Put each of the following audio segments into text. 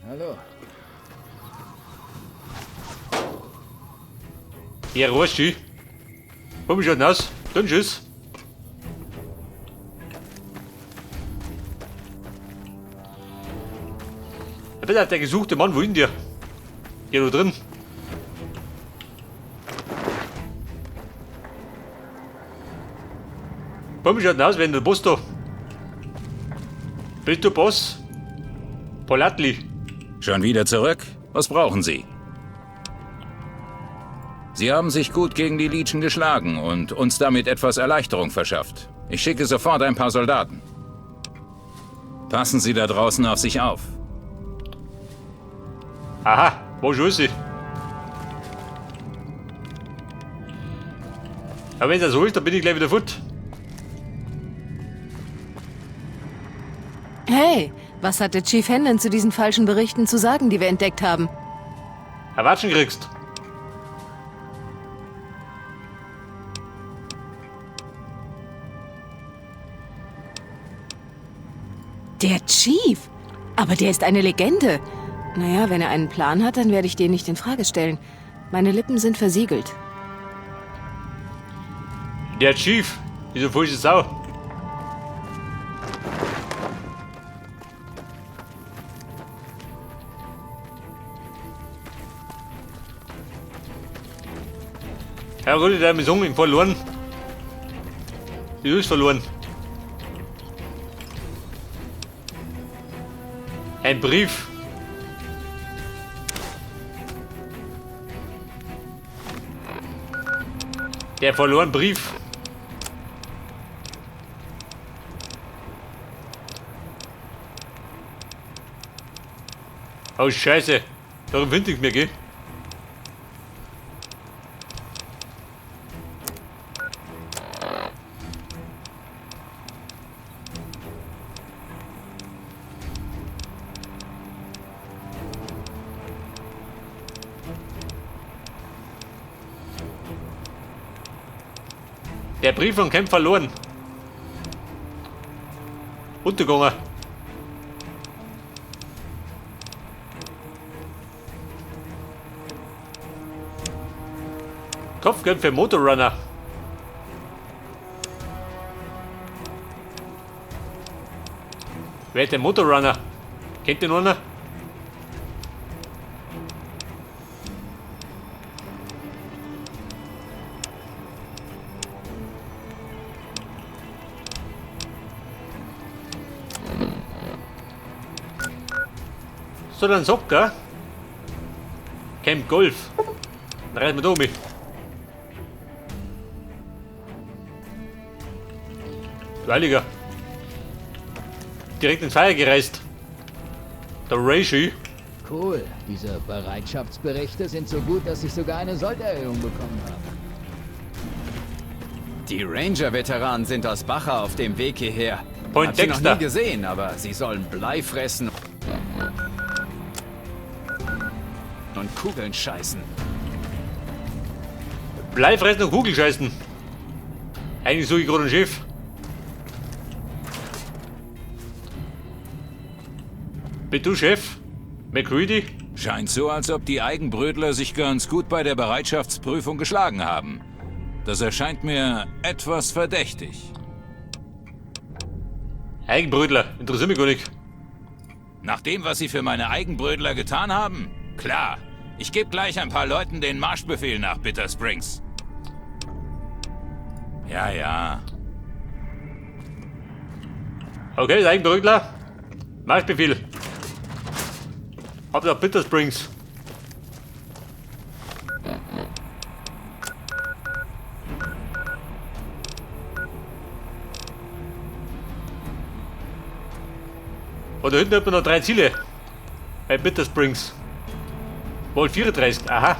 Hallo. Ja, Roshi. Komm schon aus. Dann tschüss. Da bist der gesuchte Mann, wohin dir? Hier du drin. Komm schon aus, wenn der Boss da. Bist du Boss? Polatli. Schon wieder zurück? Was brauchen Sie? Sie haben sich gut gegen die Legion geschlagen und uns damit etwas Erleichterung verschafft. Ich schicke sofort ein paar Soldaten. Passen Sie da draußen auf sich auf. Aha, wo ist sie? Aber wenn das so ist, dann bin ich gleich wieder fort. Hey, was hatte Chief Hendon zu diesen falschen Berichten zu sagen, die wir entdeckt haben? Erwatschen kriegst. Der Chief? Aber der ist eine Legende. Naja, wenn er einen Plan hat, dann werde ich den nicht in Frage stellen. Meine Lippen sind versiegelt. Der Chief, diese falsche Sau. Herr Rudi, der hat mich verloren. Die ist verloren. Ein Brief. Der verlorene Brief. Oh Scheiße. Darum finde ich mir, gell? Der Brief von Kemp verloren. Untergegangen. Kopfgeld für Motorrunner. Wer ist der Motorrunner? Kennt den einer? So, dann Socker. Camp Golf. Dann reisen wir da mit. Du Heiliger. Direkt ins Feuer gereist. Der Reishi. Cool. Diese Bereitschaftsberichte sind so gut, dass ich sogar eine Solderhöhung bekommen habe. Die Ranger-Veteranen sind aus Bacher auf dem Weg hierher. Point Hab sie noch Dexter. nie gesehen, aber sie sollen Blei fressen und Kugeln scheißen. Blei fressen und Kugeln scheißen. Eigentlich suche ich gerade ein Schiff. Bist du Chef? McCready? Scheint so, als ob die Eigenbrötler sich ganz gut bei der Bereitschaftsprüfung geschlagen haben. Das erscheint mir etwas verdächtig. Eigenbrötler, interessiert mich gar nicht. Nach dem, was sie für meine Eigenbrötler getan haben? Klar. Ich gebe gleich ein paar Leuten den Marschbefehl nach Bitter Springs. Ja, ja. Okay, Eigenbrötler. Marschbefehl. Ab nach Bitter Springs. Und da hinten hat man noch 3 Ziele. Bei Bitter Springs. Wohl 34, aha.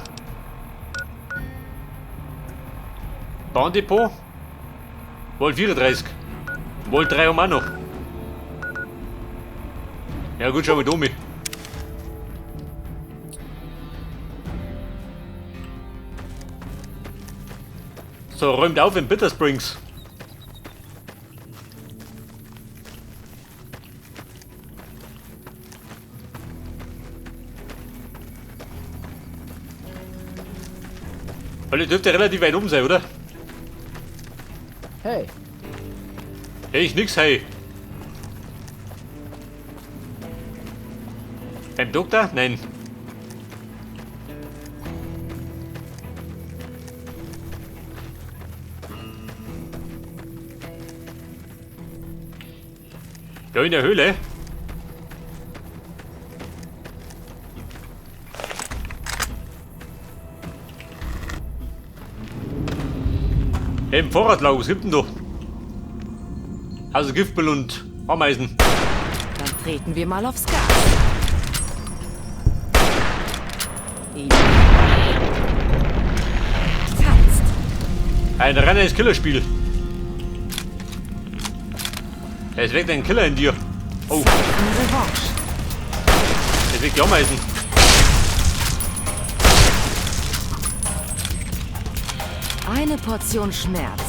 Bahndepot. Wohl 34. Wohl 3 haben wir auch noch. Ja gut, schau mal da mit. So, räumt auf in Bitter Springs. Weil die dürfte relativ weit oben sein, oder? Hey. Hey, ich nix, hey. Beim Doktor? Nein. Da in der Höhle. Hey, im Vorratlager, was gibt denn da? Also Giftmüll und Ameisen. Dann treten wir mal aufs Gas. Tanzt. Ein reines Killerspiel. Es weckt ein Killer in dir. Oh. Es weckt die Ameisen. Eine Portion Schmerz.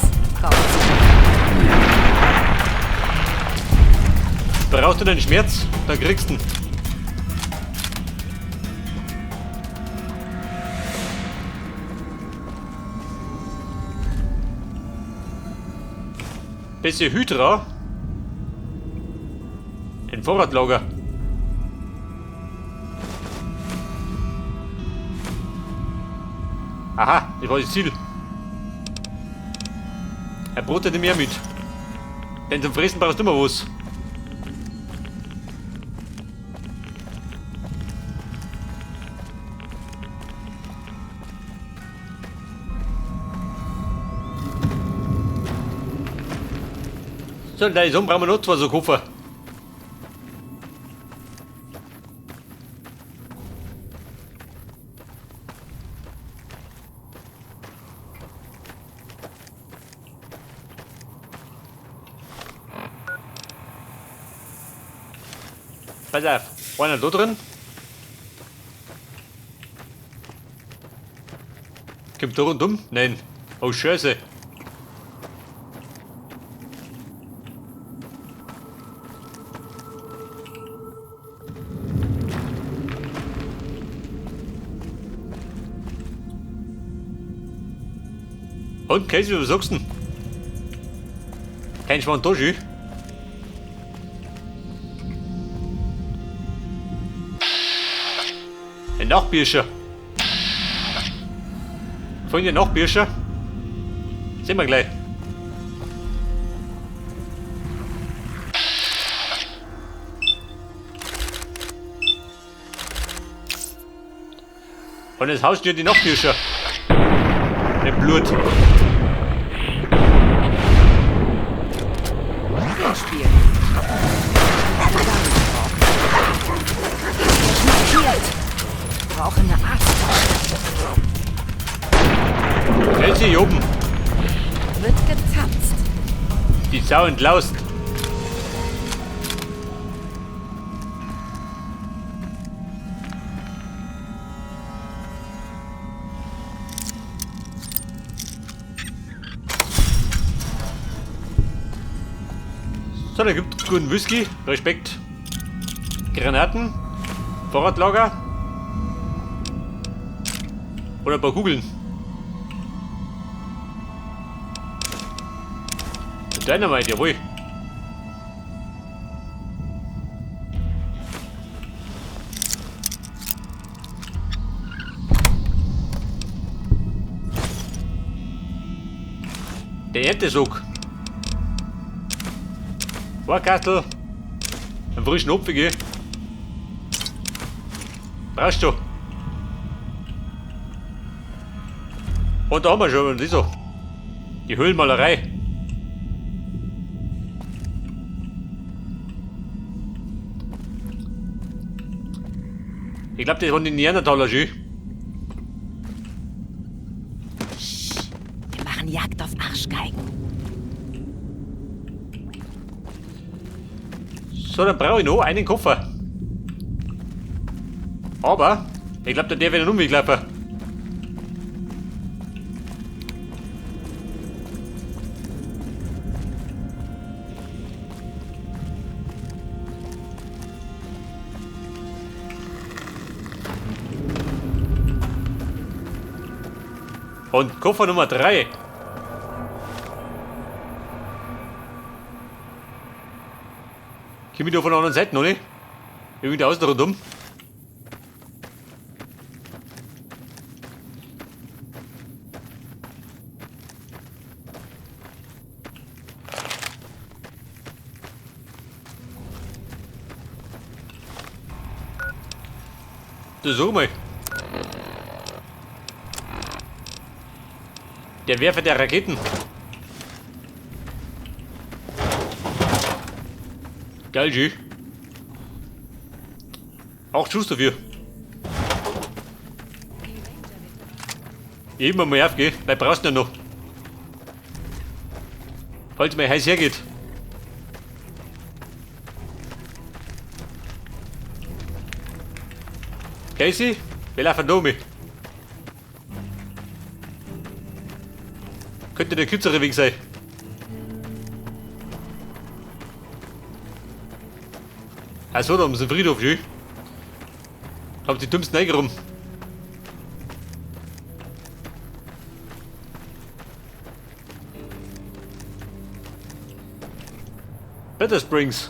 Brauchst du den Schmerz? Dann kriegst du ihn. Bisschen Hydra. Ein Vorratlager. Aha, das war das Ziel. Er Brot hätte mehr mit. Denn zum Fressen brauchst du immer was. So, und da ist brauchen wir noch zwei so Koffer. Pass auf, einer da drin. Kommt da rundum? Nein. Oh, Scheiße. Und, Casey, was sagst du denn? Kein Schwan da, schön. Ein Nachbirscher. Vorhin der Nachbirscher. Sehen wir gleich. Und das Haus steht die Nachbirscher. Mit Blut. Spiel. Brauche eine Arzttasche. Fällt sie oben. Wird getanzt. Die Sau entlaust. So, da gibt es guten Whisky. Respekt. Granaten. Fahrradlager. Oder ein paar Kugeln. Dynamite, jawohl. Der Erntesog. Vorkastel. Einen frischen Hopfige. Brauchst du. Und da haben wir schon, das so. Die Höhlenmalerei. Ich glaube, das waren die Neandertaler schon. Wir machen Jagd auf Arschgeigen. So, dann brauche ich noch einen Koffer. Aber, ich glaube, der darf ich nicht Umweg laufen. Und Koffer Nummer 3. Komm ich da von der anderen Seite noch nicht? Irgendwie da außen rundum. Das sag mal. Der Werfer der Raketen. Geil, G. 8 Schuss dafür. Immer mal auf, gell? Weil brauchst du ja noch. Falls mal heiß hergeht. Casey, wir laufen da mit. Könnte der kürzere Weg sein. Also da um den Friedhof, gell? Hab die dümmsten eingeräumt. Bitter Springs.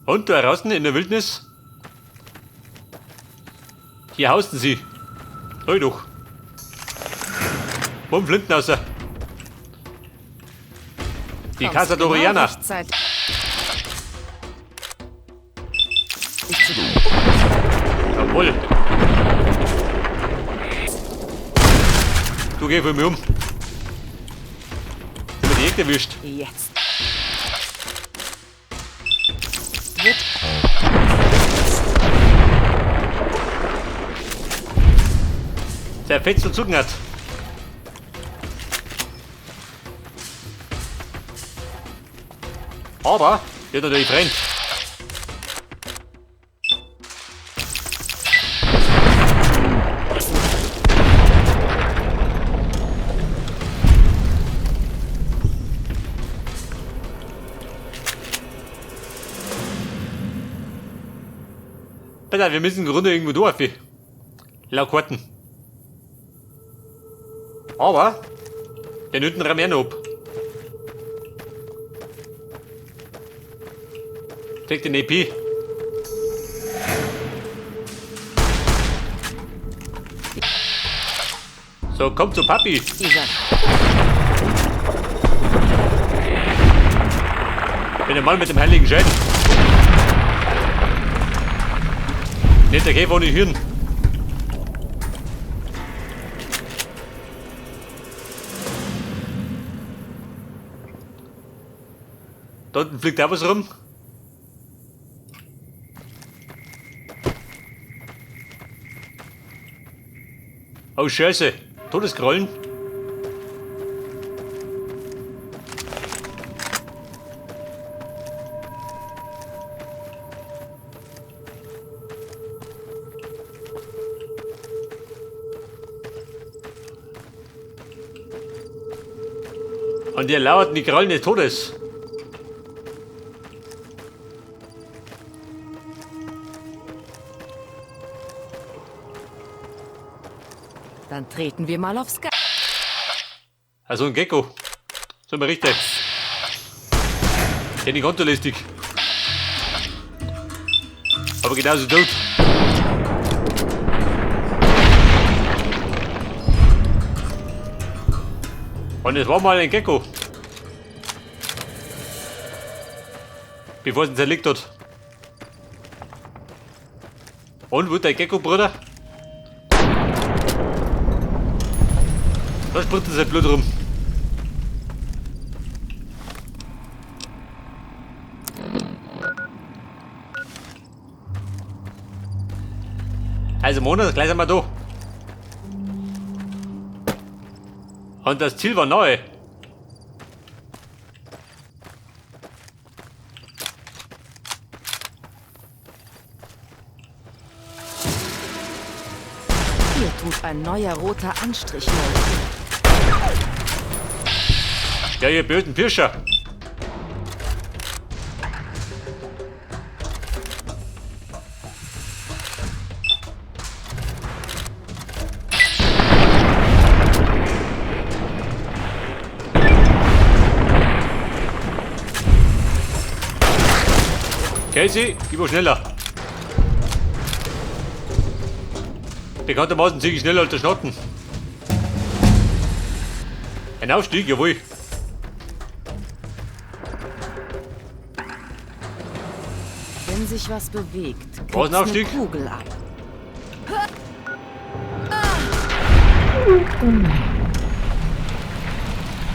Und da draußen in der Wildnis? Hier hausten sie. Hoi doch. Bumm, Flinten außer. Die Kommst Casa Doriana. Genau rechtzeitig. Jawohl. Du geh für mich um. Ich hab die Ecke erwischt. Jetzt. Wird Der fetzt und zucken hat. Aber, wird natürlich brennt. Alter, wir müssen im Grunde irgendwo durch. Laut Karten. Aber, den hinten räumen wir noch ab. Kriegt den EP. So, komm zu Papi. Bin der Mann mit dem heiligen Schein. Nicht der Käfer ohne Hirn. Da unten fliegt auch was rum. Oh Scheiße, Todeskrollen. Und hier lauerten die Krallen des Todes. Dann treten wir mal aufs Gas. Also ein Gecko. Soll mal richtig. Kenn ich kontolistig. Aber genauso tot. Und es war mal ein Gecko. Bevor es ihn zerlegt hat. Und wo ist der Gecko, Bruder? Da spritzt sein Blut rum. Also Monat, gleich sind wir da. Und das Ziel war neu. Hier tut ein neuer roter Anstrich neu. Ja, ihr blöden Pirscher. Casey, gib mal schneller. Bekanntermaßen ziehe ich schneller als der Schnotten. Ein Aufstieg, jawohl. Wenn sich was bewegt, Was ein kriegt's eine Aufstieg? Kugel ab.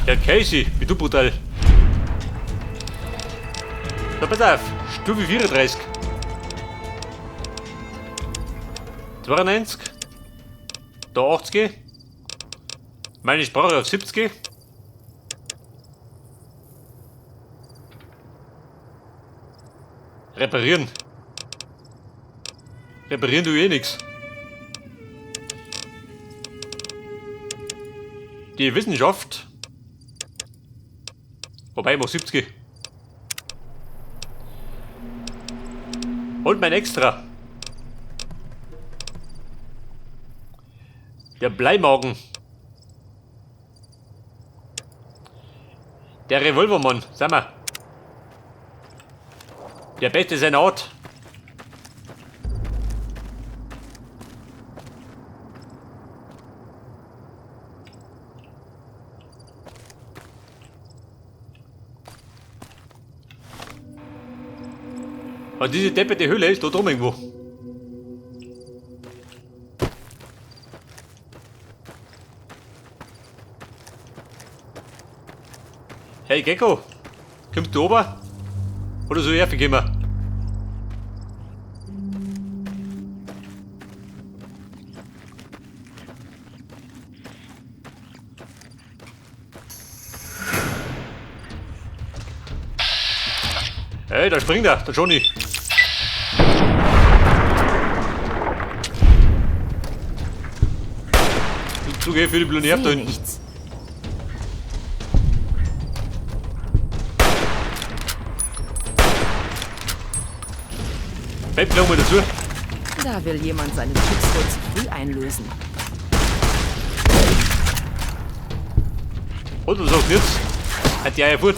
Ja, Casey, wie du brutal. Na, pass auf, Stufe 34. 92. Da 80. Meine Sprache auf 70. Reparieren. Reparieren du eh nix. Die Wissenschaft. Wobei, ich mach 70. Und mein Extra. Der Bleimagen. Der Revolvermann, sag mal. Der Beste seiner Art. Und diese depperte Höhle ist da drum irgendwo. Hey Gecko, kommst du runter? Oder soll ich raufkommen? Hey, da springt er, der Johnny. Zu geh für die Blonier da hinten. nichts. Bleib gleich mal dazu. Da will jemand seine Chips wohl zu früh einlösen. Und was sagst du jetzt? Hat die Eier fort.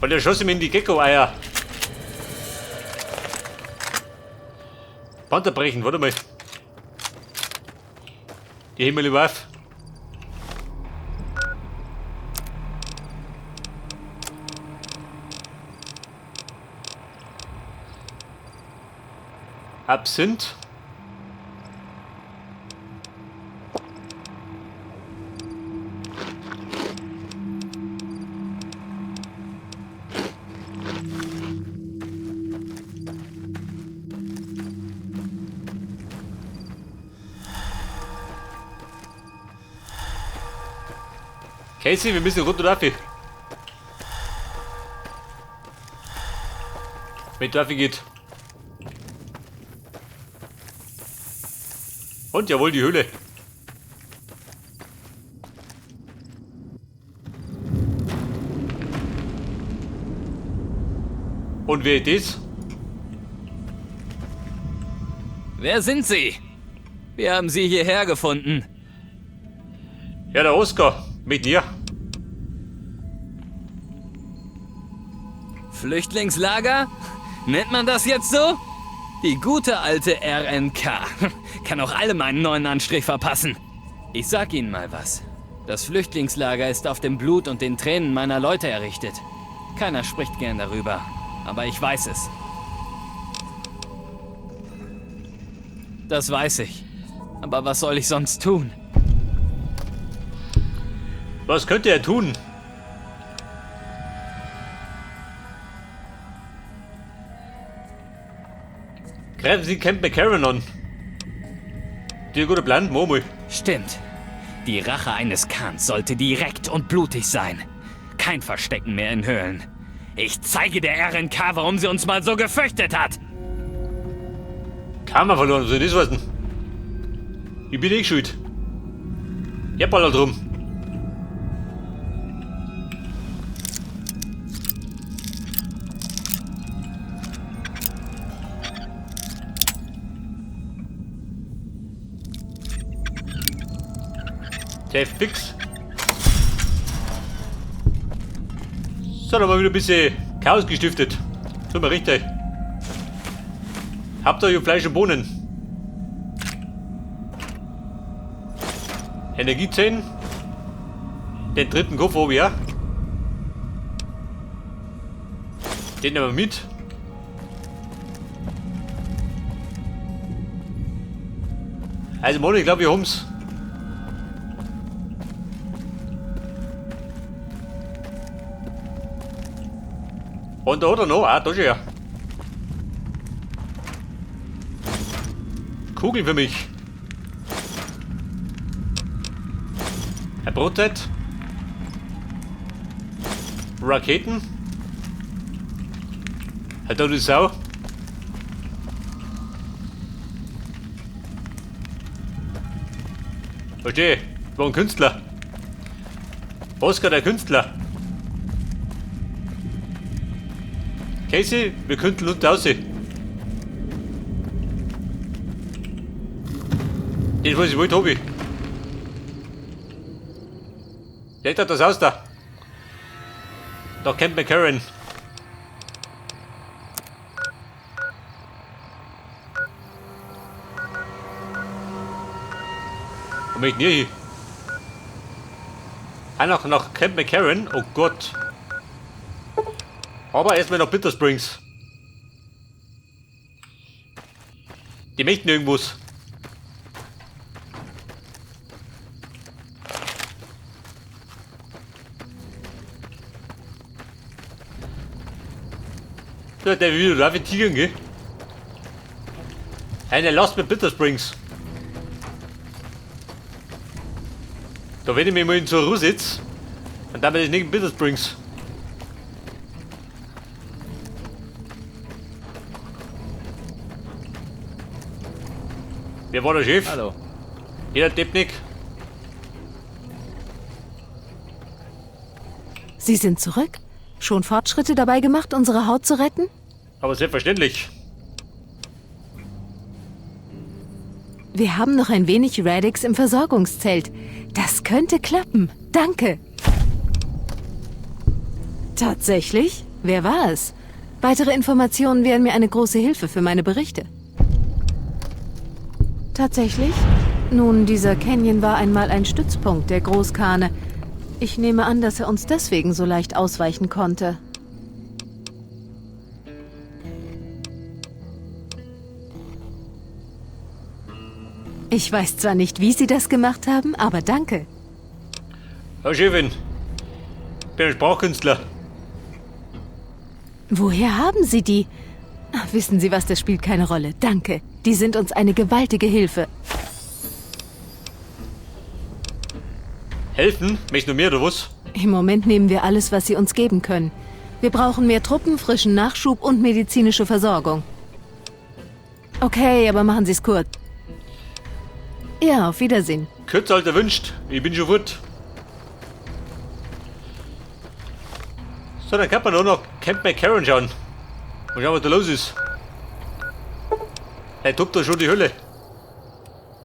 Und der schoss ihm in die Gecko-Eier. Panther brechen, warte mal. Die heben wir lieber auf. Absinth. Casey, wir müssen runter dafür. Wenn dafür geht. Und jawohl, die Höhle. Und wer ist das? Wer sind Sie? Wir haben Sie hierher gefunden. Ja, der Oskar. Mit mir. Flüchtlingslager? Nennt man das jetzt so? Die gute alte RNK. Kann auch alle meinen neuen Anstrich verpassen. Ich sag Ihnen mal was. Das Flüchtlingslager ist auf dem Blut und den Tränen meiner Leute errichtet. Keiner spricht gern darüber, aber ich weiß es. Das weiß ich. Aber was soll ich sonst tun? Was könnte er tun? Greifen Sie Camp McCarran an. Dir guter Plan, Momo. Stimmt. Die Rache eines Khans sollte direkt und blutig sein. Kein Verstecken mehr in Höhlen. Ich zeige der RNK, warum sie uns mal so gefürchtet hat. Kammer verloren, soll ich das wissen? Ich bin eh schuld. Ich hab alle drum. Der fix. So, da haben wir wieder ein bisschen Chaos gestiftet. Tut mir richtig. Habt ihr hier Fleisch und Bohnen? Energie 10. Den dritten Koffer habe ich ja. Den nehmen wir mit. Also Moni, ich glaube, wir haben's. Und da hat er noch, ah, da schon ja. Kugeln für mich. Ein Brotzeit. Raketen. Halt da die Sau. Verstehe, war ein Künstler. Oscar der Künstler. Casey, wir könnten unten aussehen. Das, was ich wollte, hab ich. Legt das aus da. Da Camp McCarran. Wo möchte ich denn hier hin? Ah, nach Camp McCarran? Oh Gott. Aber erstmal nach Bitter Springs. Die möchten irgendwas. So, der will wieder wie Tigern, gell? Eine Last mit Bitter Springs. Da werde ich mich mal in zur Ruhe setzen. Und dann bin ich nicht in Bitter Springs. Wer war der Chef? Hallo. Jeder Deppnik. Sie sind zurück? Schon Fortschritte dabei gemacht, unsere Haut zu retten? Aber selbstverständlich. Wir haben noch ein wenig Radix im Versorgungszelt. Das könnte klappen. Danke. Tatsächlich? Wer war es? Weitere Informationen wären mir eine große Hilfe für meine Berichte. Tatsächlich? Nun, dieser Canyon war einmal ein Stützpunkt der Großkane. Ich nehme an, dass er uns deswegen so leicht ausweichen konnte. Ich weiß zwar nicht, wie Sie das gemacht haben, aber danke. Herr Chefin, ich bin ein Sprachkünstler. Woher haben Sie die? Ach, wissen Sie was, das spielt keine Rolle. Danke. Die sind uns eine gewaltige Hilfe. Helfen? Möchtest du mehr oder was? Im Moment nehmen wir alles, was Sie uns geben können. Wir brauchen mehr Truppen, frischen Nachschub und medizinische Versorgung. Okay, aber machen Sie es kurz. Ja, auf Wiedersehen. Kürzer als erwünscht. Ich bin schon fort. So, dann kann man nur noch Camp McCarran schauen. Mal schauen, was da los ist. Er tobt da schon die Hölle.